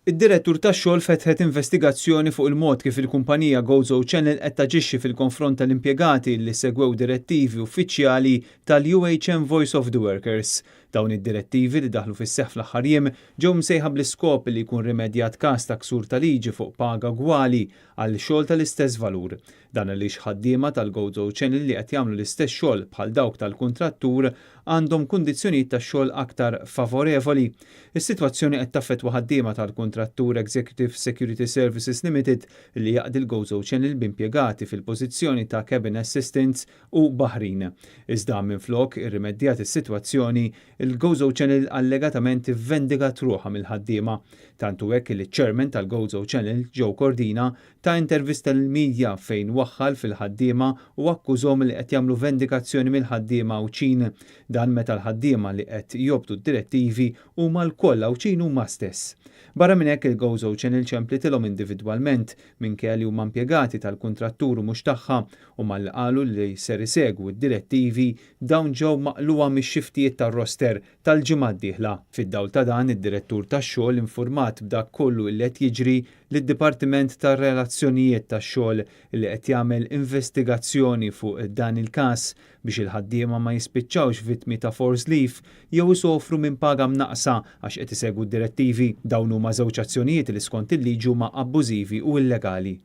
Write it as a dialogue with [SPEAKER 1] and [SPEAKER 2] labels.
[SPEAKER 1] Id-Direttur tax-Xogħol fetħet investigazzjoni fuq il-mod kif il-kumpanija Gozo Channel qed taġixxi fil-konfront tal-impjegati li segwew direttivi uffiċjali tal-UHM Voice of the Workers. Dawn id-direttivi li daħlu fis-seħħ fl-aħħar jiem ġew msejħa bl-iskop li jkun rimedjat każ ta' ksur ta' liġi fuq paga gwali għal xogħol tal-istess valur. Dan għaliex ħaddiema tal-Gozo Channel li qed jagħmlu l-istess xogħol bħal dawk tal-kuntrattur għandhom kundizzjonijiet tax-xogħol aktar favorevoli. Is-sitwazzjoni qed taffettwa ħaddiema tal-kuntrattur Executive Security Services Limited li jaqdi l-Gozo Channel b'impjegati fil-pożizzjoni ta' cabin assistants u baħrin. Iżda minflok irrimedjat is-sitwazzjoni, il-Gozo Channel allegatament ivvendikat ruħha mill-ħaddiema. Tant hu hekk li ċ-chairman tal-Gozo Channel, Joe Cordina, ta intervista lill-media fejn waħħal fil-ħaddiema u akkużhom li qed jagħmlu vendikazzjoni mill-ħaddiema Għawdxin. Dan meta l-ħaddiema li qed jobdu d-direttivi huma lkoll Għawdxin huma stess. Barra minn hekk il-Gozo Channel ċemplitilhom individwalment minkejja li huma impjegati tal-kuntrattur u mhux tagħha u malli qalu li ser isegwu d-direttivi dawn ġew maqlugħa mix-xiftijiet tar-roster tal-ġimgħa d-dieħla. Fid-dawl ta' dan, id-Direttur tax-Xogħol infurmat b'dak kollu li qed jiġri lid-Dipartiment tar-Relazzjonijiet tax-Xogħol li qed jagħmel investigazzjoni fuq dan il-każ biex il-ħaddiema ma jispiċċawx vittmi ta' forced leave jew isofru minn paga mnaqqsa għax qed isegwu d-direttivi. Dawn huma żewġ azzjonijiet li skont il-liġi huma abbużivi u illegali.